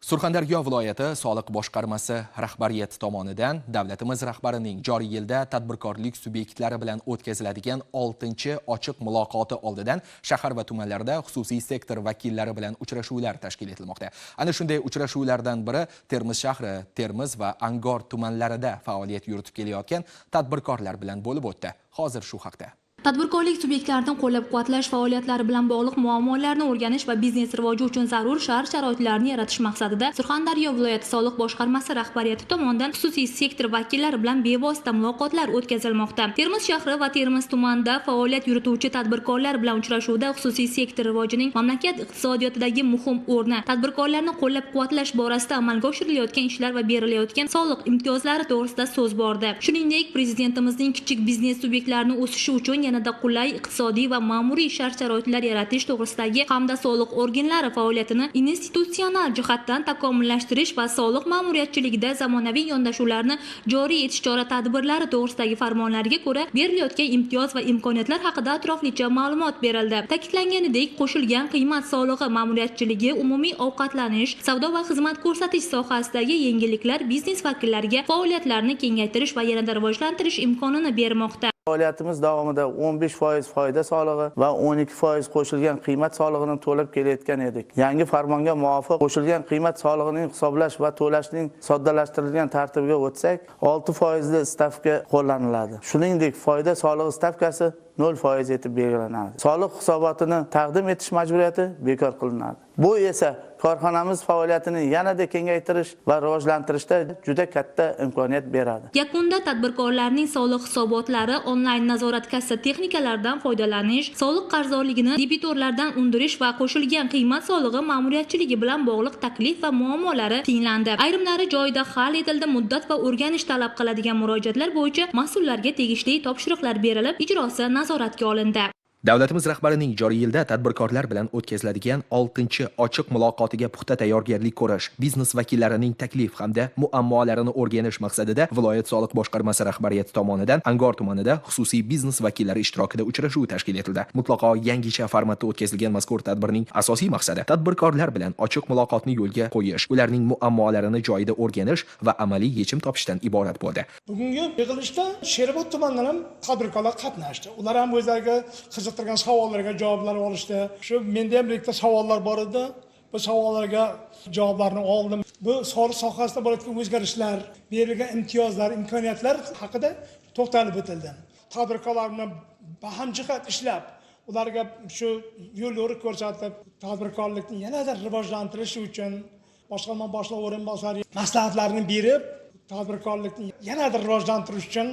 Surxondaryo viloyati soliq boshqarmasi rahbariyati tomonidan davlatimiz rahbarining joriy yilda tadbirkorlik subyektlari bilan o'tkaziladigan 6-ochiq muloqoti oldidan shahar va tumanlarda xususiy sektor vakillari bilan uchrashuvlar tashkil etilmoqda. Ana shunday uchrashuvlardan biri Termiz shahri, Termiz va Angor tumanlarida faoliyat yuritib kelayotgan tadbirkorlar bilan bo'lib o'tdi. Hozir shu haqda. Tadbirkorlik subyektlarini qo'llab-quvvatlash faoliyatlari bilan bog'liq muammolarni o'rganish va biznes rivoji uchun zarur shart-sharoitlarni yaratish maqsadida Surxondaryo viloyati soliq boshqarmasi rahbariyati tomonidan xususiy sektor vakillari bilan bevosita muloqotlar o'tkazilmoqda. Termiz shahri va Termiz tumanida faoliyat yurituvchi tadbirkorlar bilan uchrashuvda xususiy sektor rivojining mamlakat iqtisodiyotidagi muhim o'rni, tadbirkorlarni qo'llab-quvvatlash borasida amalga oshirilayotgan ishlar va berilayotgan soliq imtiyozlari to'g'risida so'z bordi. Shuningdek, prezidentimizning kichik biznes subyektlarini o'sishi uchun yanada qulay iqtisodiy va ma'muriy shart-sharoitlar yaratish to'g'risidagi hamda soliq organlari faoliyatini institutsional jihatdan takomillashtirish va soliq ma'muriyatchiligida zamonaviy yondashuvlarni joriy etish chora-tadbirlari to'g'risidagi farmonlarga ko'ra berilayotgan imtiyoz va imkoniyatlar haqida atroflicha ma'lumot berildi. Ta'kidlanganidek, qo'shilgan qiymat solig'i ma'muriyatchiligi, umumiy ovqatlanish, savdo va xizmat ko'rsatish sohasidagi yengilliklar biznes vakillariga faoliyatlarini kengaytirish va yanada rivojlantirish imkonini bermoqda. Faoliyatimiz davomida 15% foyda solig'i va 12% qo'shilgan qiymat solig'ini to'lab kelayotgan edik. Yangi farmonga muvofiq qo'shilgan qiymat solig'ining hisoblash va to'lashning soddalashtirilgan tartibiga o'tsak, 6% stavka qo'llaniladi. Shuningdek, foyda solig'i stavkasi 0% etib belgilanadi. Soliq hisobotini taqdim etish majburiyati bekor qilinadi. Bu esa korxonamiz faoliyatini yanada kengaytirish va rivojlantirishda juda katta imkoniyat beradi. Yakunda tadbirkorlarning soliq hisobotlari, onlayn nazorat kassa texnikalaridan foydalanish, soliq qarzdorligini debitorlardan undirish va qo'shilgan qiymat solig'i ma'muriyatchiligi bilan bog'liq taklif va muammolari tinglandi. Ayrimlari joyida hal etildi, muddat va o'rganish talab qiladigan murojaatlar bo'yicha mas'ullarga tegishli topshiriqlar berilib, ijrosi nazoratga olindi. Davlatimiz rahbarining joriy yilda tadbirkorlar bilan o'tkaziladigan 6-ochiq muloqotiga puxta tayyorgarlik ko'rish, biznes vakillarining taklif hamda muammolarini o'rganish maqsadida viloyat soliq boshqarmasi rahbariyati tomonidan Angor tumanida xususiy biznes vakillari ishtirokida uchrashuv tashkil etildi. Mutlaqo yangicha formatda o'tkazilgan mazkur tadbirning asosiy maqsadi tadbirkorlar bilan ochiq muloqotni yo'lga qo'yish, ularning muammolarini joyida o'rganish va amaliy yechim topishdan iborat bo'ldi. Bugungi yig'ilishda Sherobod tumanidan ham tadbirkorlar qatnashdi. Ular ham o'zlariga qiziqtirgan savollarga javoblar olishdi. Shu menda ham birikta savollar bor edi. Bu savollarga javoblarni oldim. Bu soliq sohasida bo'layotgan o'zgarishlar, berilgan imtiyozlar, imkoniyatlar haqida to'xtalib o'tildi. Tadbirkorlar bilan hamjihat ishlab, ularga shu yo'l-yo'riq ko'rsatib, tadbirkorlikni yanada rivojlantirish uchun boshqarma boshlig'i o'rinbosari maslahatlarni berib, tadbirkorlikni yanada rivojlantirish uchun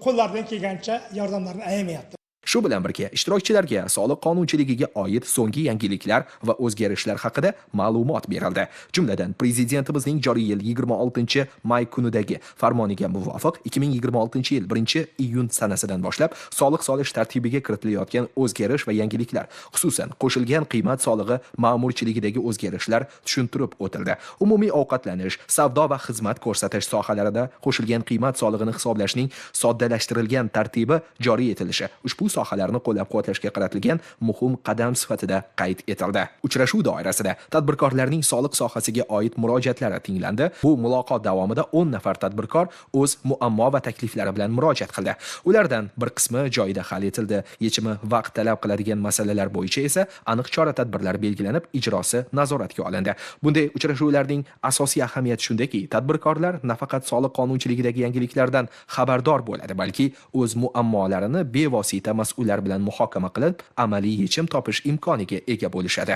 qo'llaridan kelgancha yordamlarini ayamayapti. Shu bilan birga ishtirokchilarga soliq qonunchiligiga oid so'nggi yangiliklar va o'zgarishlar haqida ma'lumot berildi. Jumladan, prezidentimizning joriy yil 26-may kunidagi farmoniga muvofiq 2026-yil 1-iyun sanasidan boshlab soliq solish tartibiga kiritilayotgan o'zgarish va yangiliklar, xususan qo'shilgan qiymat solig'i ma'murchiligidagi o'zgarishlar tushuntirib o'tildi. Umumiy ovqatlanish, savdo va xizmat ko'rsatish sohalarida qo'shilgan qiymat solig'ini hisoblashning soddalashtirilgan tartibi joriy etilishi ushbu sohalarni qo'llab-quvvatlashga qaratilgan muhim qadam sifatida qayd etildi. Uchrashuv doirasida tadbirkorlarning soliq sohasiga oid murojaatlari tinglandi. Bu muloqot davomida 10 nafar tadbirkor o'z muammo va takliflari bilan murojaat qildi. Ulardan bir qismi joyida hal etildi. Yechimi vaqt talab qiladigan masalalar bo'yicha esa aniq chora-tadbirlar belgilanib, ijrosi nazoratga olindi. Bunday uchrashuvlarning asosiy ahamiyati shundaki, tadbirkorlar nafaqat soliq qonunchiligidagi yangiliklardan xabardor bo'ladi, balki o'z muammolarini bevosita mas'ullar bilan muhokama qilib, amaliy yechim topish imkoniga ega bo'lishadi.